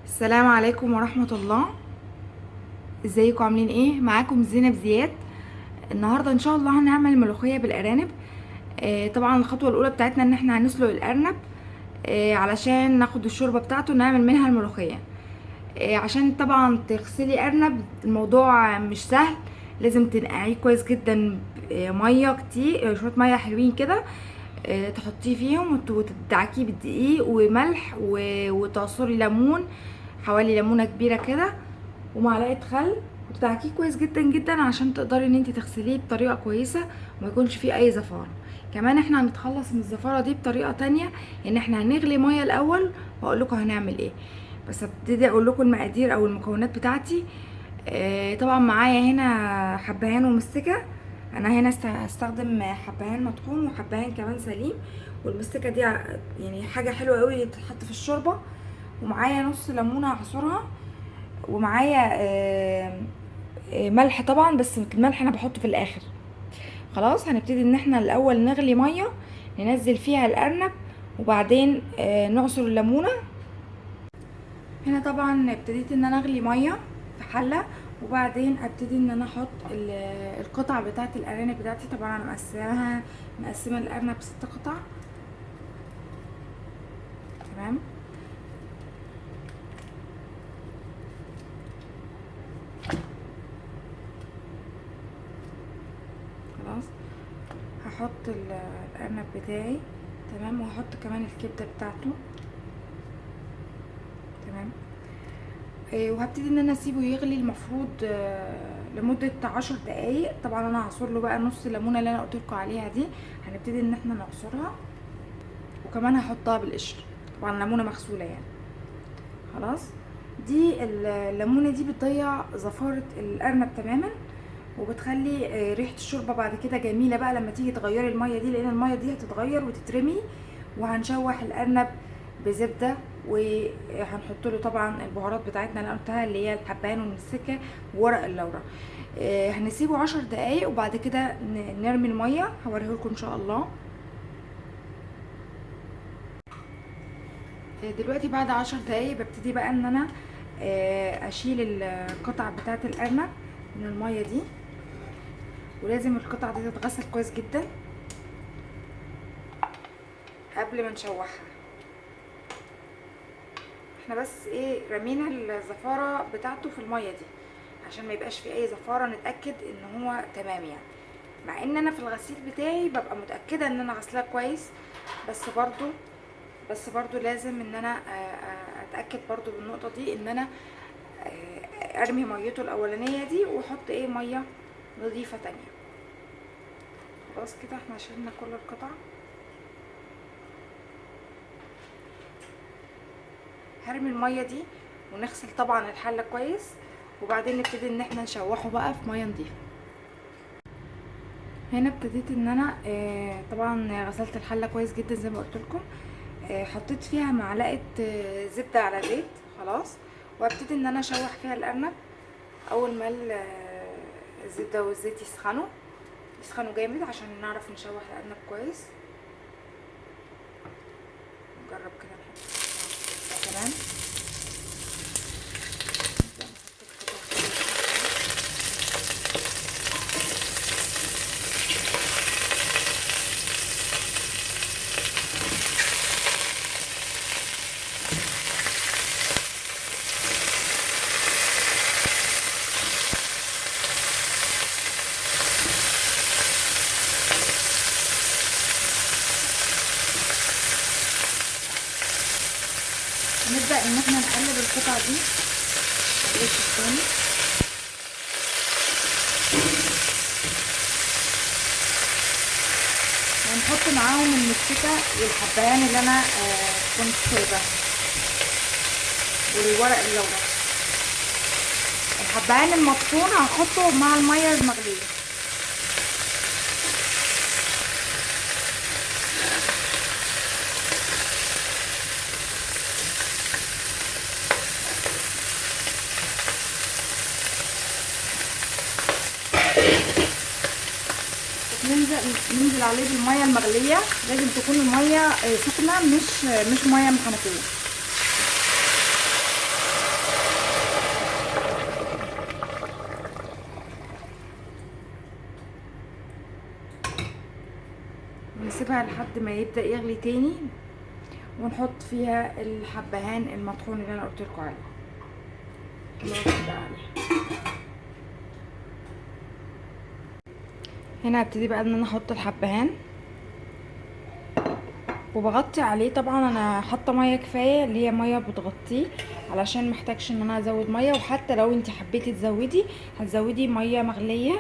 السلام عليكم ورحمة الله. ازيكم عاملين ايه؟ معاكم زينب زياد. النهاردة ان شاء الله هنعمل ملوخية بالارانب. طبعا الخطوة الاولى بتاعتنا ان احنا هنسلق الارنب، علشان ناخد الشوربة بتاعته نعمل منها الملوخية. عشان طبعا تغسلي ارنب الموضوع مش سهل، لازم تنقعيه كويس جدا، مية كتير، شوية مية حلوين كده، تحطيه فيهم وتدعكيه بالدقيق وملح وتعصري ليمون، حوالي ليمونه كبيرة كده، ومعلقة خل، وتدعكيه كويس جدا جدا عشان تقدري ان انت تغسليه بطريقة كويسة وما يكونش فيه اي زفاره. كمان احنا هنتخلص من الزفاره دي بطريقة تانية، ان احنا هنغلي مية الاول واقول لكم هنعمل ايه. بس ابتدي اقول لكم المقادير او المكونات بتاعتي. طبعا معايا هنا حبهان ومستكه. انا هنا هستخدم حبهان مطحون وحبهان كمان سليم، والمستكه دي يعني حاجة حلوة قوي اللي بتتحط في الشوربة. ومعايا نص ليمونه هعصرها، ومعايا ملح طبعا، بس الملح انا بحطه في الاخر. خلاص هنبتدي ان احنا الاول نغلي مية ننزل فيها الارنب، وبعدين نعصر الليمونه. هنا طبعا ابتديت ان انا اغلي مية في حله، وبعدين ابتدي ان انا احط القطع بتاعه الارانب بتاعتي. طبعا انا مقسمة الارنب 6 قطع، تمام. خلاص هحط الارنب بتاعي، تمام، وهحط كمان الكبده بتاعته، تمام. وهبتدي ان انا اسيبه يغلي المفروض لمدة 10 دقايق. طبعا انا هعصر له بقى نص الليمونه اللي انا قلت لكم عليها دي، هنبتدي ان احنا نعصرها، وكمان هحطها بالقشر، طبعا ليمونه مغسوله يعني. خلاص دي الليمونه دي بتضيع زفاره الارنب تماما، وبتخلي ريحه الشوربة بعد كده جميلة بقى لما تيجي تغيري المية دي، لان المية دي هتتغير وتترمي. وهنشوح الارنب بزبده، وهنحط له طبعا البهارات بتاعتنا اللي انا قلتها اللي هي الحبهان والمستكه وورق اللورا. هنسيبه 10 دقايق وبعد كده نرمي المية، هوريه لكم ان شاء الله. دلوقتي بعد 10 دقايق ببتدي بقى ان انا اشيل القطع بتاعه الارنب من المية دي، ولازم القطع دي تتغسل كويس جدا قبل ما نشوحها. احنا بس رمينا الزفارة بتاعته في المية دي عشان ما يبقاش في اي زفارة، نتأكد ان هو تمام يعني. مع ان انا في الغسيل بتاعي ببقى متأكدة ان انا غسلاه كويس، بس برضو لازم ان انا اتأكد برضو بالنقطة دي، ان انا ارمي ميته الاولانية دي واحط مية نظيفة تانية. خلاص كده احنا شلنا كل القطع. هرمي المية دي ونغسل طبعا الحلة كويس، وبعدين نبتدي ان احنا نشوحه بقى في مية نظيفة. هنا ابتديت ان انا طبعا غسلت الحلة كويس جدا زي ما قلت لكم، حطيت فيها معلقة زبدة على زيت. خلاص وابتدي ان انا اشوح فيها الارنب. اول ما الزبدة والزيت يسخنوا جامد عشان نعرف نشوح الارنب كويس. نجرب كده نحط، تمام. نبدأ ان احنا نقلب القطع دي الوش التاني. ونحط معاهم المستكة والحبهان اللي انا كنت سايباها والورق اللورا. الحبهان المطحون هحطه مع المية المغلية. ننزل عليه بالمية المغليه، لازم تكون المية سخنة، مش مية من الحنفية. نسيبها لحد ما يبدأ يغلي تاني، ونحط فيها الحبهان المطحون اللي انا قلت لكم عليه. هنا هبتدي بقى ان انا احط الحبهان وبغطي عليه. طبعا انا حاطه مية كفاية اللي هي مية بتغطيه علشان محتاجش ان انا ازود مية، وحتى لو انت حبيتي تزودي هتزودي مية مغليه،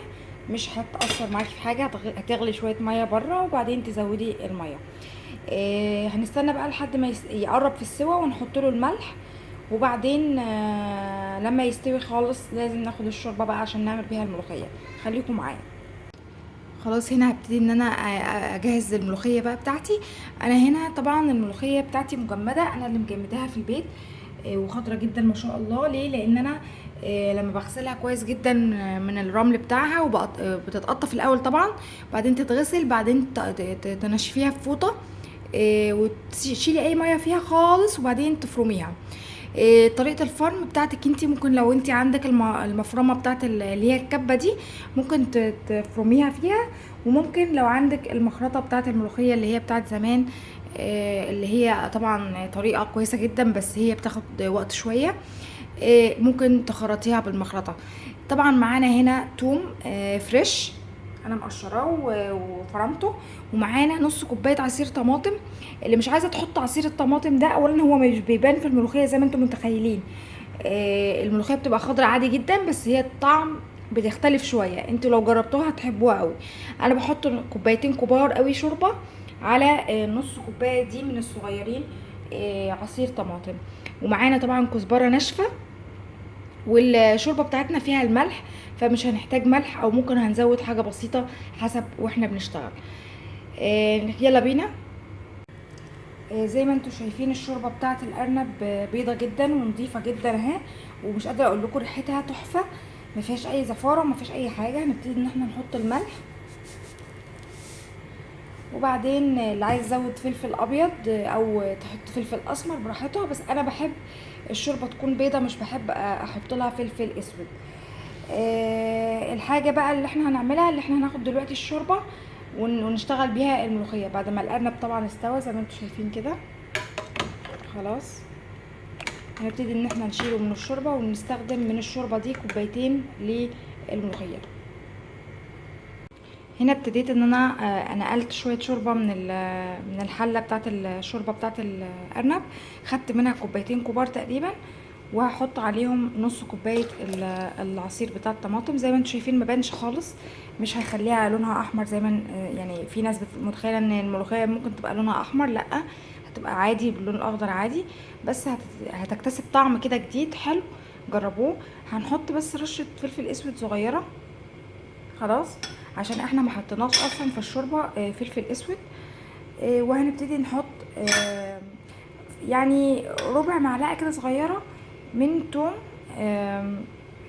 مش هتاثر معاكي في حاجة، هتغلي شوية مية بره وبعدين تزودي المية. هنستنى بقى لحد ما يقرب في السوا ونحط له الملح، وبعدين لما يستوي خالص لازم ناخد الشوربة بقى عشان نعمل بيها الملوخية. خليكم معايا. خلاص هنا هبتدي ان انا اجهز الملوخية بقى بتاعتي. انا هنا طبعا الملوخية بتاعتي مجمده، انا اللي مجمداها في البيت، وخضره جدا ما شاء الله. ليه؟ لان انا لما بغسلها كويس جدا من الرمل بتاعها، وبتتقطف في الاول طبعا، بعدين تتغسل، بعدين تنشفيها في فوطه، وتشيلي اي مية فيها خالص، وبعدين تفرميها. طريقه الفرم بتاعتك انتي، ممكن لو انتي عندك المفرمه بتاعت اللي هي الكبه دي ممكن تفرميها فيها، وممكن لو عندك المخرطه بتاعت الملوخية اللي هي بتاعت زمان، اللي هي طبعا طريقه كويسة جدا بس هي بتاخد وقت شوية، ممكن تخرطيها بالمخرطه. طبعا معانا هنا توم fresh انا مقشراه وفرمته، ومعانا نص كوباية عصير طماطم. اللي مش عايزه تحط عصير الطماطم ده، اولا هو مش بيبان في الملوخية زي ما انتم متخيلين، الملوخية بتبقى خضرا عادي جدا، بس هي الطعم بتختلف شوية، انتوا لو جربتوها هتحبوها قوي. انا بحط كوبايتين كبار قوي شوربة على نص كوباية دي من الصغيرين عصير طماطم، ومعانا طبعا كزبره ناشفة، والشوربه بتاعتنا فيها الملح فمش هنحتاج ملح، او ممكن هنزود حاجة بسيطة حسب واحنا بنشتغل. يلا بينا. زي ما انتم شايفين الشوربة بتاعت الارنب بيضة جدا ونظيفه جدا اهي، ومش قادرة اقول لكم ريحتها تحفة، ما فيهاش اي زفاره وما فيهاش اي حاجة. هنبتدي ان احنا نحط الملح، وبعدين اللي عايز يزود فلفل ابيض او تحط فلفل اسمر براحتها، بس انا بحب الشوربة تكون بيضة، مش بحب احط لها فلفل اسود. الحاجة بقى اللي احنا هنعملها، اللي احنا هناخد دلوقتي الشوربة ونشتغل بيها الملوخية بعد ما الارنب طبعا استوى زي ما انتم شايفين كده. خلاص هنبتدي ان احنا نشيله من الشوربة، ونستخدم من الشوربة دي كوبايتين للملوخيه. هنا ابتديت ان انا نقلت شوية شوربة من الحلة بتاعه الشوربة بتاعه الارنب، خدت منها كوبايتين كبار تقريبا، وهحط عليهم نص كوباية العصير بتاع الطماطم. زي ما انتم شايفين ما بانش خالص، مش هيخليها لونها احمر زي ما يعني في ناس متخيله ان الملوخية ممكن تبقى لونها احمر، لا هتبقى عادي باللون الاخضر عادي، بس هتكتسب طعم كده جديد حلو، جربوه. هنحط بس رشه فلفل اسود صغيرة خلاص، عشان احنا ما حطيناش اصلا في الشوربة فلفل اسود. وهنبتدي نحط يعني ربع معلقه كده صغيرة من توم،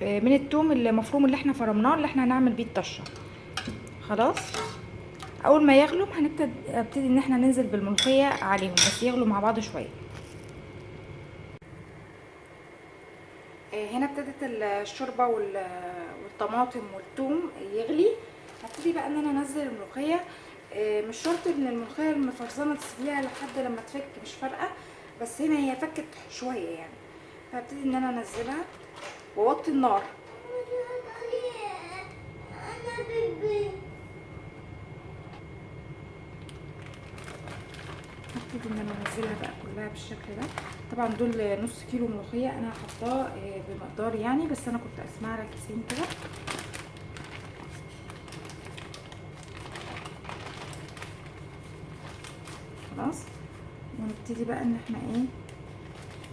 من التوم المفروم اللي احنا فرمناه اللي احنا هنعمل بيه الطشه. خلاص اول ما يغلوا هنبتدي ان احنا ننزل بالملوخيه عليهم، بس يغلوا مع بعض شوية. هنا ابتدت الشوربة والطماطم والثوم يغلي. هبتدي بقى ان انا انزل الملوخية. مش شرط ان الملوخية المفرزنه تسيبيها لحد لما تفك، مش فارقه، بس هنا هي فكت شوية يعني، فهبتدي ان انا انزلها واوطي النار. هبتدي ان انا انزلها بقى كلها بالشكل ده. طبعا دول نص كيلو ملوخية انا حطاه بمقدار يعني، بس انا كنت قسمها على كيسين كده. خلاص ونبتدي بقى ان احنا ايه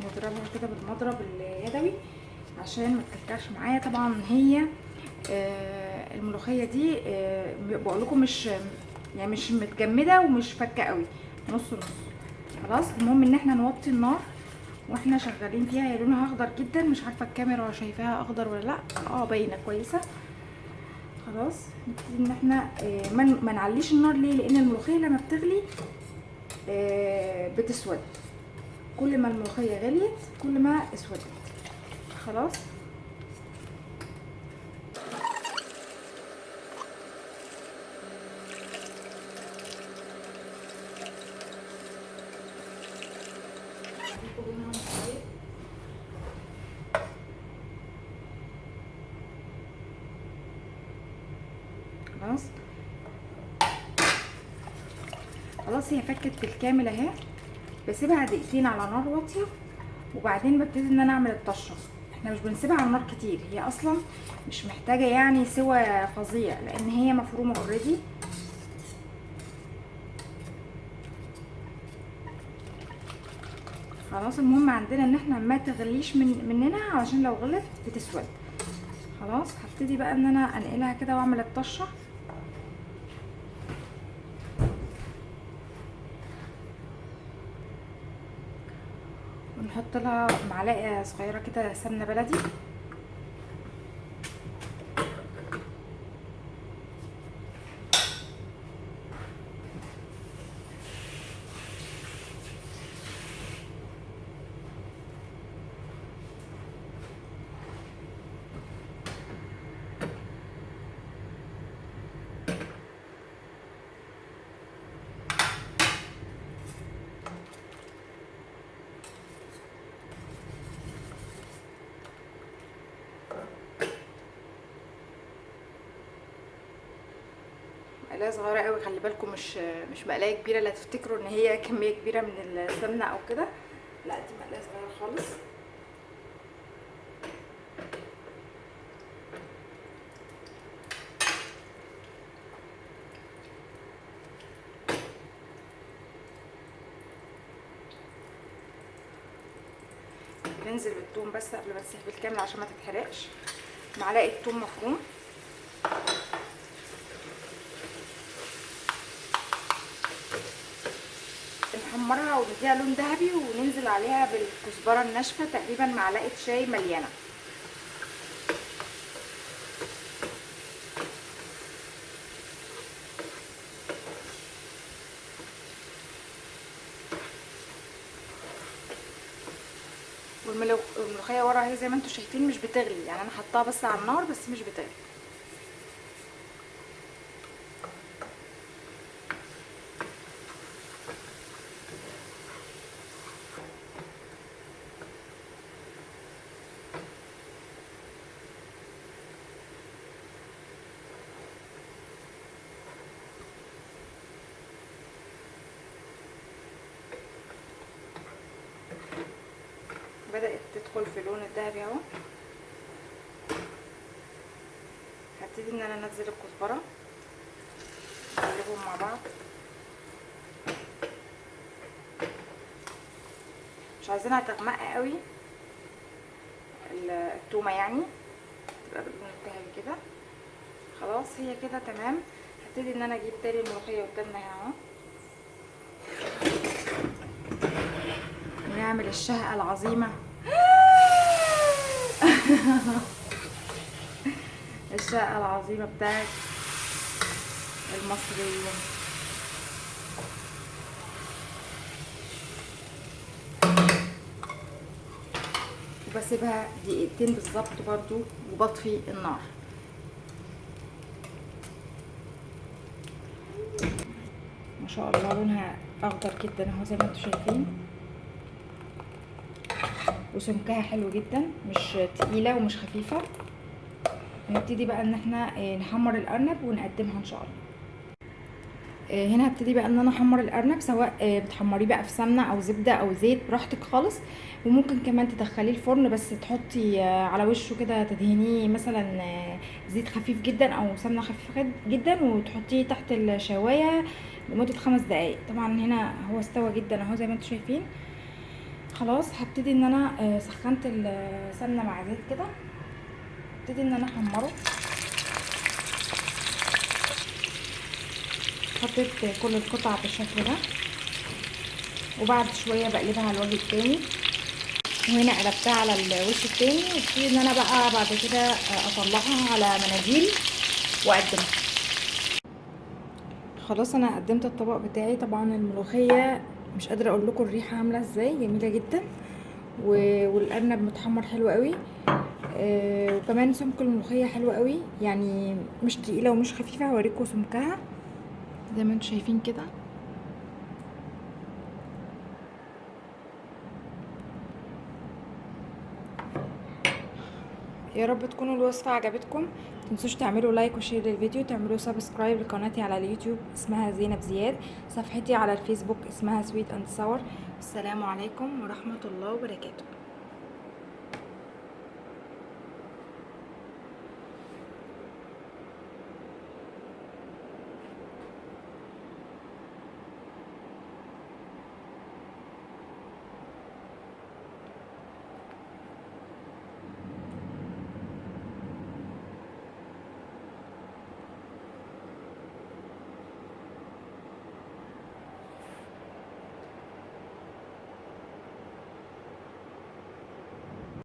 نضربها كده بالمضرب اليدوي عشان ما تكلكعش معايا. طبعا هي الملوخية دي بقول لكم مش يعني مش متجمده ومش فكه قوي، نص نص. خلاص المهم ان احنا نوطي النار واحنا شغالين فيها. هي لونها اخضر جدا، مش عارفه الكاميرا شايفاها اخضر ولا لا، باينة كويسة. خلاص نبتدي ان احنا ما نعليش النار. ليه؟ لان الملوخية لما بتغلي بتسود، كل ما الملوخية غليت كل ما اسودت. خلاص خلاص خلاص هي فكت بالكامل اهي. بسيبها دقيقتين على نار واطية، وبعدين ببتدي ان انا اعمل الطشه. احنا مش بنسيبها على النار كتير، هي اصلا مش محتاجه يعني سوى فظيع لان هي مفرومه already. خلاص المهم عندنا ان احنا ما تغليش مننا علشان لو غلت بتسود. خلاص هبتدي بقى ان انا انقلها كده واعمل الطشه. ونحط لها معلقه صغيرة كده سمنه بلدي. مقلايه صغيرة قوي، خلي بالكم مش مقلايه كبيرة، لا تفتكروا ان هي كمية كبيرة من السمنة او كده، لا دي مقلايه صغيرة خالص. بننزل بالثوم بس قبل ما تسيح بالكامل عشان ما تتحرقش. معلقه ثوم مفروم، نحمرها ونديها لون ذهبي، وننزل عليها بالكزبره الناشفه تقريبا معلقه شاي مليانة. والملوخيه ورا اهي زي ما انتم شايفين مش بتغلي، يعني انا حطاها بس على النار بس مش بتغلي. بدأت تدخل في لون الذهبي اهو. هبتدي ان انا انزل الكزبره، نقلبهم مع بعض. مش عايزينها تغمق قوي التومه، يعني تبقى باللون الذهبي كده. خلاص هي كده تمام. هبتدي ان انا اجيب تاني الملوخية قدامنا اهو، ونعمل الشهقة العظيمة. الشهقة العظيمة بتاعت المصريين. وبسيبها دقيقتين بالظبط برضو وبطفي النار. ما شاء الله لونها اخضر جدا اهو زي ما انتم شايفين، وسمكها حلو جدا، مش تقيلة ومش خفيفة. هنبتدي بقى ان احنا نحمر الارنب ونقدمها ان شاء الله. هنا هبتدي بقى ان انا احمر الارنب، سواء بتحمريه بقى في سمنه او زبدة او زيت براحتك خالص، وممكن كمان تدخليه الفرن بس تحطي على وشه كده تدهنيه مثلا زيت خفيف جدا او سمنه خفيفة جدا، وتحطيه تحت الشوايه لمدة 5 دقائق. طبعا هنا هو استوى جدا اهو زي ما انتم شايفين. خلاص هبتدي ان انا سخنت السمنة مع زيت كده، هبتدي ان انا احمره. حطيت كل القطع بالشكل ده، وبعد شوية بقلبها على الوجه التاني، وهنا قلبتها على الوش التاني. وابتدي ان انا بقى بعد كده اطلعها على مناديل واقدمها. خلاص انا قدمت الطبق بتاعي. طبعا الملوخية مش قادرة اقول لكم الريحة عامله ازاي، جميلة جدا، والارنب متحمر حلو قوي، وكمان سمك الملوخية حلو قوي، يعني مش تقيلة ومش خفيفة. هوريكم سمكها زي ما انتم شايفين كده. يا رب تكونوا الوصفة عجبتكم. متنسوش تعملوا like و share للفيديو، تعملوا subscribe لقناتي على اليوتيوب اسمها زينب زياد، صفحتي على الفيسبوك اسمها Sweet and Sour. السلام عليكم ورحمة الله وبركاته.